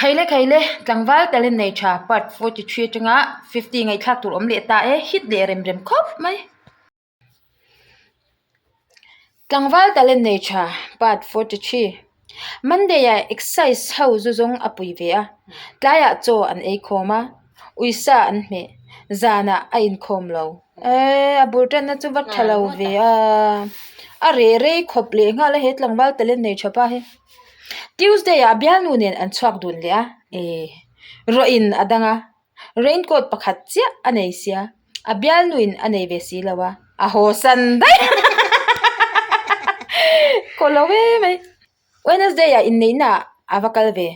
Khaile khaile tlangval talent nei tha part 43 atanga 50 ngaihthlak tur awm leh ta e hit leh rem rem khawp mai. Tlangval talent nei tha part 43 Monday ah exercise ho zu zawng a pui ve a tlaiah chaw an ei khawm a uisa an hmeh zanah a inkhawm lo eee a bul tanna chu va tha lo ve a a reh rei khawp leh nghal a he tlangval talent nei tha pa hi. Tuesday ah bialnu nen an chhuak dun leh a eh rawh in a dang a rain coat pakhat chiah a nei sia a bialnu in a nei ve si lo a a haw san daih kaw lo em mai Wednesday ah inneihna ah a va kal ve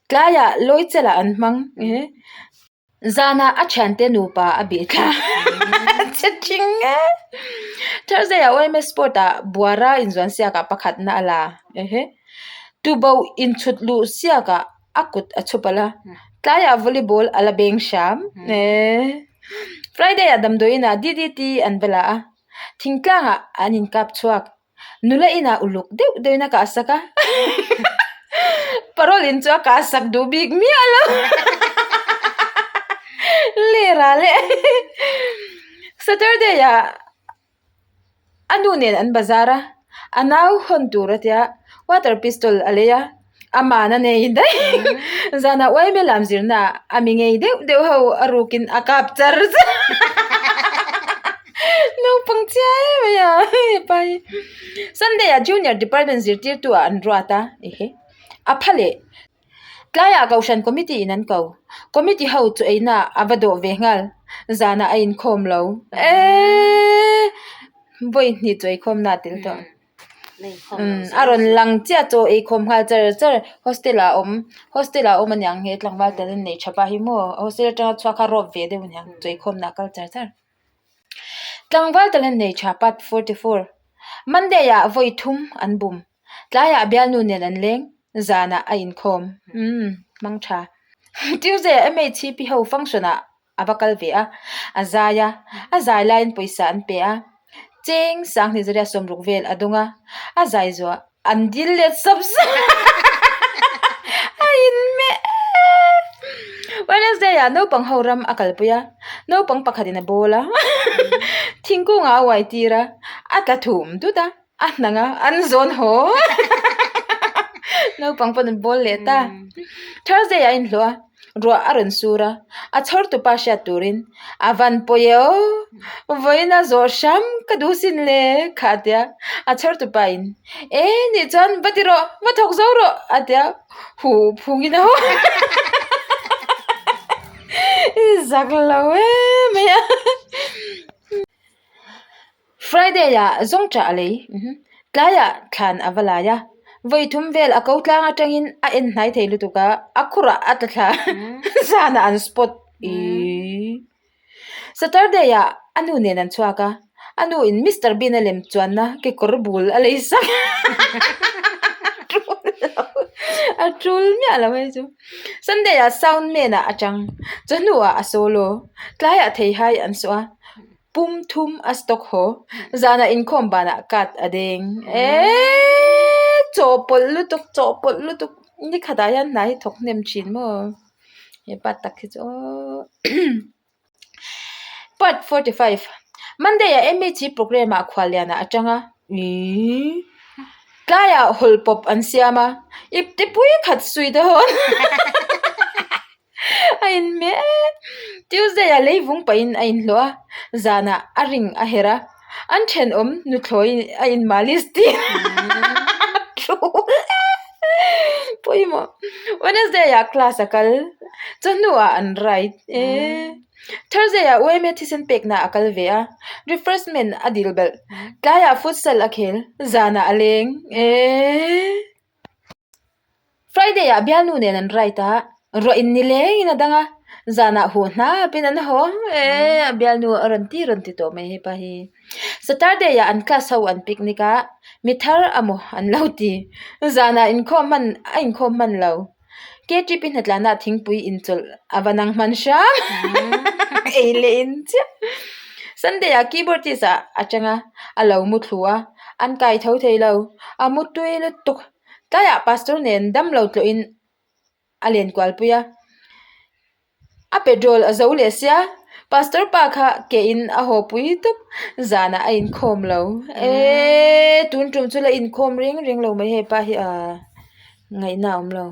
tlaiah Lawichal ah an hmang eh. Zanah a thiante nupa a bih thla che thing e. Thursday ah OMS sport ah Buara inzuan siak ah pakhatna a la ehe. Tuboh inchhut luh siak ah a kut a chhu palh a, tlaiah volleyball a la beng hram e. Friday ah damdawiin ah DDT an va la a, thingtlang ah an inkap chhuak. Nula inah uluk deuh deuhin a kah sak a, parole in chu a kah sak duh bik miah lo lera leh Saturday ah a nu nen an bazar a, a nau hawn tur a tia water pistol a lei a. Aman a nei daih. Zanah uaime lam zirna a mi ngei deuh deuh ho a rukin a kap char char. Naupang chiah em mai a hepa hi. Sunday ah Junior Department zirtirtu ah an ruat a ehe a pha leh. Tlaiah Kohhran Committee in an ko. Committee ho chu eina a va dawh ve nghal. Zanah a inkhawm lo. Eeee vawi hnih chu eikhawmna a tel tawh. A rawn lang chiah chaw ei khawm nghal char char hostel ah a awm hostel ah a awm aniang he tlangval tel an nei tha pa hi maw hostel atanga chhuak kha rawp ve deuh aniang chaw ei khawmna a kal char char tlangval tel an nei tha part 44 Monday ah vawi thum an bum tlaiah bialnu nen an leng zanah a inkhawm umm hmang tha Tuesday ah M_H_P ho function ah. A va kal ve a, a zai a, a zai laiin pawisa an pe a, cheng sanghnih zariat sawmruk vel a dawng a, a zai zuah an dil let sap sap a inmeh Wednesday ah naupang ho ram a kalpui a, naupang pakhatin a bawl a, thingkungah a uai tir a, a tla thum dut a. A hnang a, an zawn haw. Naupang pawn an bawl leh ta. Thursday ah a inhlawh a, ruah a rawn sur a, a chhawr tupa hriat turin a van pawi e aw, vawiin a zawh hram ka duh sin le kha a tia. A chhawr tupa in, E nih chuan va ti rawh, va thawk zo rawh a tia, huh phungin a haw. Zak lo em mai a. Friday ah zawngṭah a lei tlaiah thlan a va lai a vawi thum vel a ko tlang atangin a en hnai thei lutuk a a khurah a tla thla zanah an spot ihh Saturday ah a nu nen an chhuak a a nu in Mister Bean a lem chuanna kekawr bul a lei sak a tul miah lo hei chu Sunday ah sound man ah a chang chawhnuah a solo tlaiah theihai an sawh a. Pum thum a stock haw. Zanah inkhawm banah card a deng. Eeeee chawhpawlh lutuk chawhpawlh lutuk ni khatah hian hna hi thawk hnem thin maw he pa tak hi chu aww Part 45 Monday ah MHC programme ah khuallian ah a tang a ihh tlaiah hawlh pawp an siam a ipte pui khat sui te hawn. A inhmeh e. Tuesday ah leivung pahin a inhlawh a, zanah a ring a herh a, an thenawm nuthlawi a inmalis tir a pawimawh. Wednesday ah class a kal, chawhnu ah an ride e. Thursday ah UMA thisen pekna a kal ve a, refreshment a dil belh, tlaiah futsal a khel, zanah a leng e. Friday ah bialnu nen an ride a, ruah in ni lengin a dang a, zanah huh hnapin an haw eee a bialnu a rawn ti rawn ti tawh mai hepa hi. Saturday ah an class ho an picnic a, mi thar amaw an lo ti, zanah inkhawm hman a inkhawm hman lo. Ktp hnatlana thingpui inchawlh a va nang hman hram ei leh in chiah. Sunday ah keyboardist ah a tang a, a lo mu thlu a, an kai tho thei lo, a mu tui lutuk. Tlaiah pastor nen damlo tlawhin. a len kual pui a. A petrol a zo leh sia, pastor pa kha ke in a haw pui tawp, zanah a inkhawm lo. Eeee tun tum chu la inkhawm reng reng lo mai hepa hi aa ngaihna a awm lo.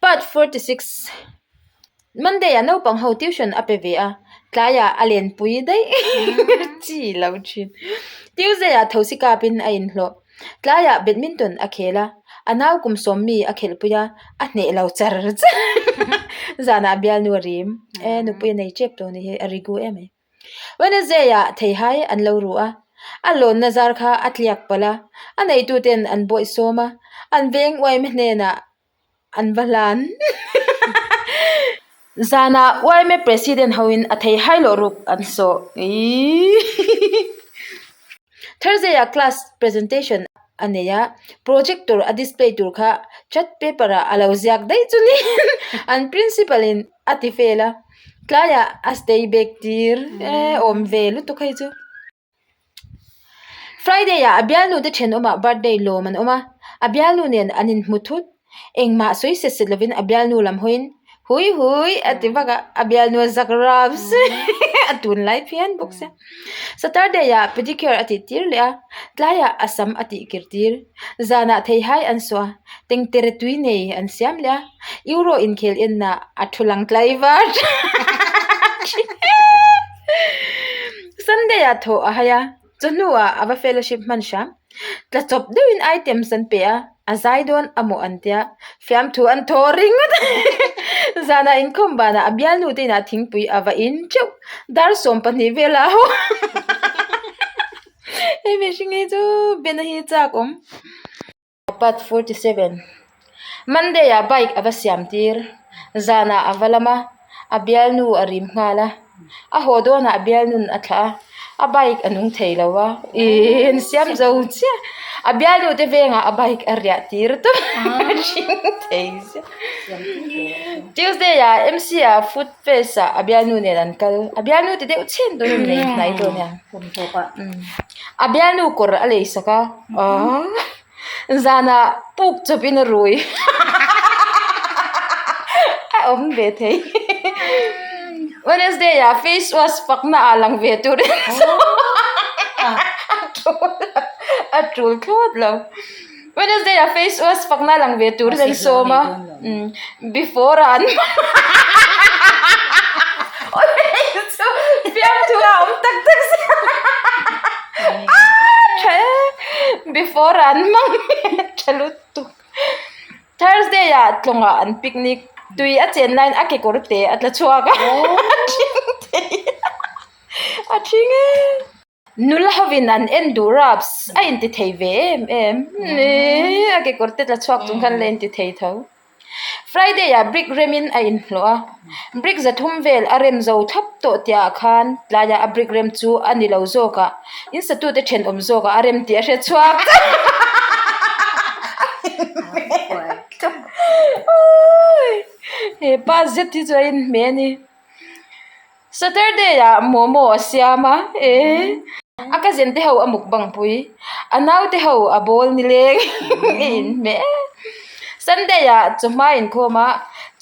Part 46 Monday ah naupang ho tuition a pe ve a, tlaiah a lenpui daih chi lo thin. Tuesday ah thosi kapin a inhlawh. Tlaiah badminton a khel a, a nau kum sawm mi a khelhpui a, a hneh lo char char. Zanah bialnu a rim. E nupui a nei tep tawh a ni hi, a rigu em mai. Wednesday ah theihai an lo ru a, a lawnna zar kha a tliak palh a, a neituten an bawihsawm a, an veng uaime hnenah An va hlan. Zanah yma President hoin a thei hai loh ruk an sawh. Thursday ah class presentation a nei a, projector a display tur kha chat paper ah a lo ziak daih chu ni. An principal in a ti fel a, tlaiah a stay back tir e awm ve lutuk hei chu. Friday ah a bialnu te thenawmah birthday lawm an awm a, a bialnu nen an inhmu thut. Engmah sawi set set lovin a bialnu lam hawiin hui hui a ti vak a, a bialnu a zak rap a tunlai phian bawk sia. Saturday ah pedicure a tih tir leh a, tlaiah a sam a tih kir tir. Zanah theihai an suah a, tengtere tui nei an siam leh a, Euro inkhel enna a thu lang tlai var Sunday ah thawh a hai a, chawhnu ah a va fellowship hman hram. Tla chawp deuhin items an pe a, a zai dawn a mawh an tia, fiamthu an thaw ringawt a. Zanah inkhawm banah a bialnu te inah thingpui a va in teuh, dar 12 velah a haw. Hei mihring hi chu bena hi chak awm. Part 47 Monday ah bike a va siam tir, zanah a va lam a, a bialnu a rim nghal a, a haw dawnah a bialnun a thlah a, a bike a nung thei lo a, ihh an siam zo chiah, a bialnu te vengah a bike a riah tir tawp a hring thei ziah. Tuesday ah M_C ah food fest ah a bialnu nen an kal, a bialnu ti deuh chhen dawn a ni hnai dawn a nia. A bialnu kawr a lei sak a aaa zanah puk chawpin a rui a awm ve thei Wednesday ah face wash fakna ah lang ve tur a tul thlawt lo Wednesday ah face wash fakna lang ve tur an sawm a before ah an fiamthu a awm tak tak sia tha e before ah an hmang tha lutuk Thursday ah tlawngah an picnic tui a chen laiin a kekawr te a tla chhuak a a thing thei a thing e. Nula hovin an en duh raps a inti thei ve em em eee a kekawr te tla chhuak chung khan la inti thei tho. Friday ah brick remin a inhlawh a, brick zathum vel a rem zo thlap tawh tihah khan tlaiah a brick rem chu a ni lo zawk a, insatute thenawm zawkah a rem tih a hre chhuak he pa zet hi chu a inhmeh a ni. Saturday ah momo a siam a eh a cousin te ho a mukbang pui a nau te ho a bawl ni leng a inhmeh Sunday ah chawhma inkhawm a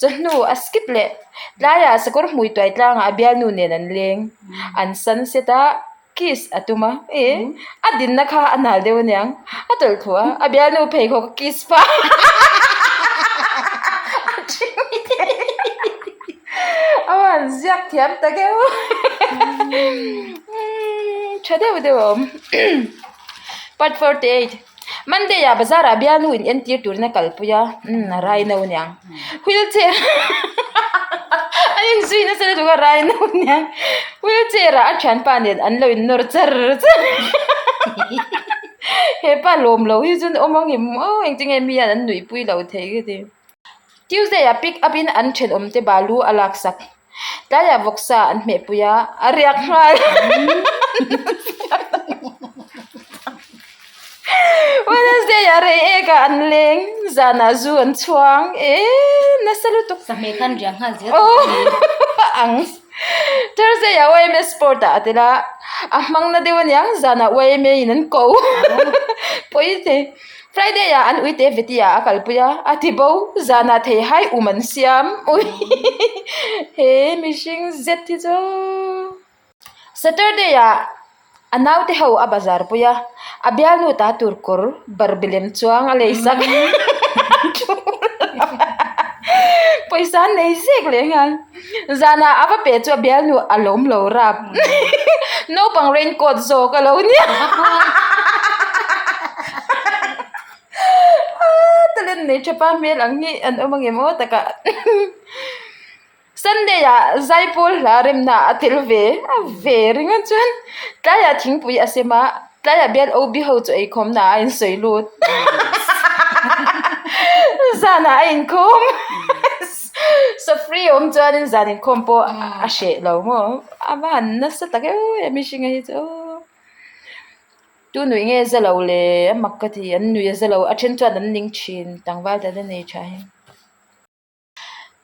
chawhnu a skip leh tlaiah sakawr hmui tuai tlangah a bialnu nen an leng an sunset a kiss a tum a eh a dinna kha a nal deuh aniang a tawlh thlu a a bialnu pheikhawk a kiss phah a thing a han ziak thiam ta deuh tha deuh deuh a awm part 48 Monday ah bazar ah bialnu in entir turin a kalpui a umm a raino aniang wheelchair an inzui nasa lutuk a raino aniang wheelchair ah a thianpa nen an lo in nawr char char hepa lawm lo hi chuan awm ang em aw engtin nge mi hian an nuihpui lo thei ka ti. Tuesday ah pick up in an thenawm te balu a lak sak. Tlaiah vawksa an hmehpui a, a riak nghal. Wednesday ah rei ek ah an leng, zanah zu an chhuang eee nasa lutuk. Sahmeh khan riak nghal zel tawh a ni. Ang. Thursday ah YMA sport ah a tel a, a hmang na deuh aniang zanah YMA in an ko. Pawi thei. Friday ah an uite veti ah a kalpui a, a ti bo, zanah thei hai um an siam. Ui he mihring zet hi chu. Saturday ah a naute ho a bazar pui a, a bialnu ta tur kawr barbie lem chuang a lei sak pawisa an nei zek leh nghal. Zanah a va pe chu a bialnu a lawm lo rap naupang raincoat zawk a lo nia talent nei tha pa hmel ang hi an awm angem aw takah. Sunday ah Zaipawl hla remna a tel ve a ve ringawt chuan tlaiah thingpui a sem a, tlaiah bial OB ho chu eikhawmna ah a insawi lut zanah a inkhawm safri awm chuanin zan inkhawm pawh a hreh lo maw a va han nasa tak em em mihring a hi chu aw tu nuih nge za lo le a mak ka ti an nuih a za lo a then chuan an ning thin tlangval te an nei tha hi.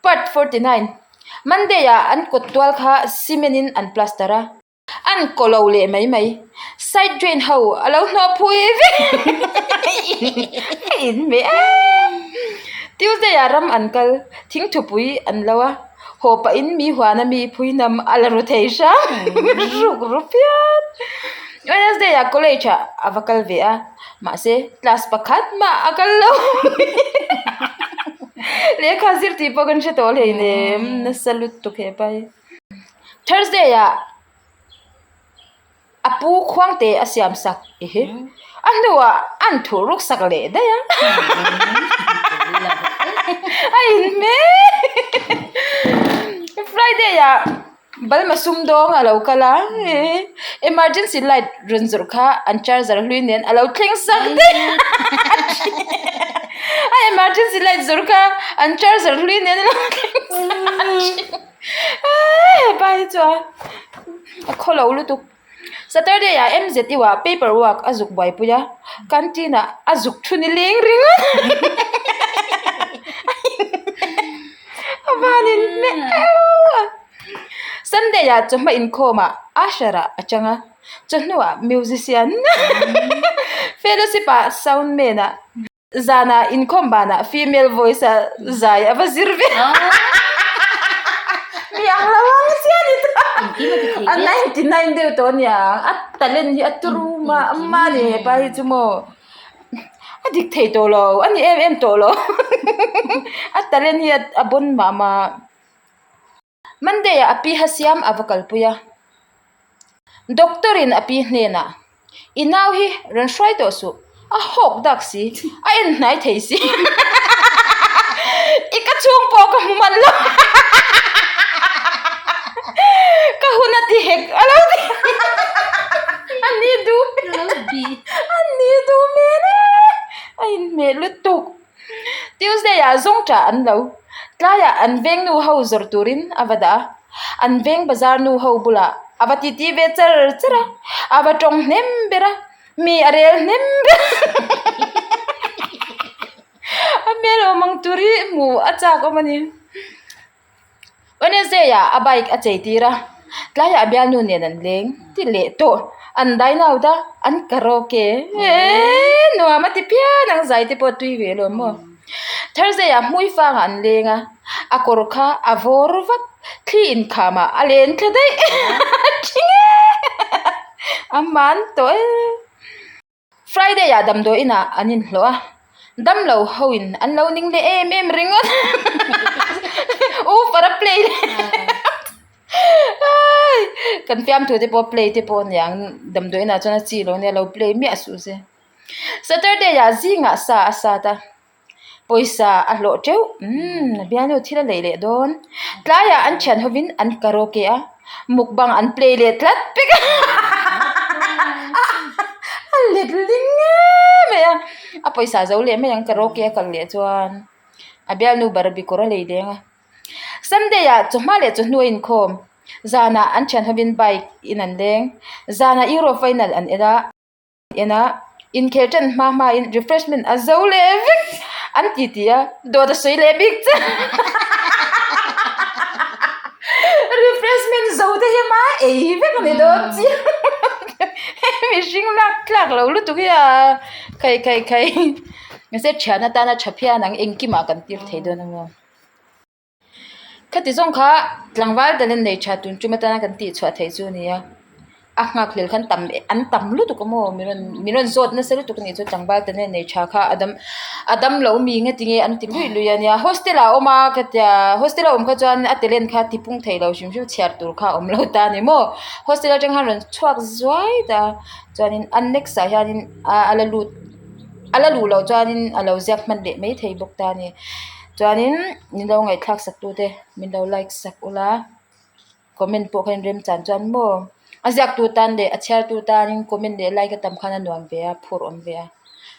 Part 49 Monday ah an kawt tual kha cement in an plaster a. An kaw lo leh mai mai. Side drain ho a lo hnawh phui vek a in hmeh em. Tuesday ah ram an kal thingthupui an lo a, haw pah in mi huan a mi phui nam a la ru thei hrang ruk ru phian. Wednesday ah college ah a va kal ve a. Mahse, class pakhat mah a kal lo. Lehkha zir tih pawh kan hre tawh hleinem nasa lutuk he pa hi. Thursday ah a pu khuangte a siam sak ehe a hnuah an thuh ruk sak leh daih a. A inhmeh. Friday ah. Balma sumdawng a lo kal a, emergency light rawn zawrh kha an charger hlui nen a lo thleng sak daih a, a emergency light zawrh kha an charger hlui nen a lo thleng sak hepa hi chu a a khawlo lutuk. Saturday ah MZU ah paper work a zuk buaipui a, canteen ah a zuk thu ni leng ringawt a van in hmeh euh a. Sunday ah chawhma inkhawm ah usher ah a chang a, chawhnu ah musician fellowship ah sound man ah. Zanah inkhawm banah female voice a zai a va zir ve mi ang lo ang chiah ni ta a 99 deuh tawh ania a talent hi a turu mah mah ani hepa hi chu maw a dik thei tawh lo a ni em em tawh lo a talent hi a bon mah mah. Monday ah a pi ha siam a va kalpui a, Doctor in a pi hnenah, I nau hi rawn hruai tawh suh, a hawk dak si, a en hnai thei si, i ka chhung pawh ka hmu man lo, ka hun a ti hek a lo ti, a ni duh a ni duh hmel e, a inhmeh lutuk. Tuesday ah zawng tah an lo tlaiah an veng nu ho zawrh turin a va dah a an veng bazar nu ho bulah a va titi ve char char a a va tawng hnem ber a mi a rel hnem ber a hmel awm ang tur hi hmuh a chak awm a ni. Wednesday ah a bike a chei tir a, tlaiah a bialnu nen an leng ti leh tawh, an dine out a, an karaoke eee nuam a ti phian ang zai te pawh a tui ve alawm maw. Thursday ah hmui fangah an leng a, a kawr kha a vawr vak, thli inkham ah a len thla daih a thi nge a man tawh e. Friday ah damdawi inah an inhlawh a, damlo ho in an lo ning leh em em ringawt woofer a play leh kan fiamthu te pawh play te pawh aniang damdawi inah chuan a chi lo ania lo play miah suh se. Saturday ah zingah sa a sat a. Pawisa a hlawh teuh umm a bialnu thil a lei leh dawn tlaiah an thian hovin an karaoke a mukbang an play leh tlat pek a a let ling em mai a a pawisa zo leh mai ang karaoke a kal leh chuan a bialnu barbie kawr a lei leng a Sunday ah chawhma leh chawhnu a inkhawm zanah an thian hovin bike in an leng zanah euro final an en a. En a, inkhel ṭan hma hmain refreshment a zo leh vek an ti ti a, dawt a sawi leh bik che. Refreshment zo te hi ma ei vek a ni dawn chiang. Hei mihring lak tlak lo lutuk hi a, khai khai khai. Mahse thian atana tha phian ang engkimah kan tir thei dawn a maw. Khati zawng kha tlangval talent nei tha tun tum atana kan tih chhuah theih chu a ni a, a nghak hlel khan tam an tam lutuk a maw mi rawn mi rawn zawt nasa lutuk a nih chu tlangval talent nei tha kha a dam a dam lo mi nge tinge an ti luih luih a nia hostel ah a awm a ka tia hostel a awm kha chuan a talent kha ti pung thei lo hrim hrim chhiar tur kha a awm lo ta a ni maw hostel atang khan rawn chhuak zuai ta chuanin a next ah hianin a la lut a la luh loh chuanin a lo ziak hman leh mai thei bawk ta a ni. Chuanin min lo ngaihthlak sak tute min lo like sak ula comment pawh kha in rem chan chuan maw a ziak tu tan leh a chhiar tu tanin comment leh like a tam khan a nuam ve a phur awm ve a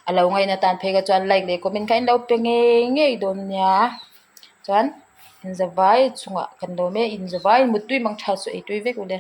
a lo ngaihna tan phei kha chuan like leh comment kha in lo pe ngei ngei dawn nia chuan inzavai chungah kan lawm e inzavai muttui mang tha chu ei tui vek ule.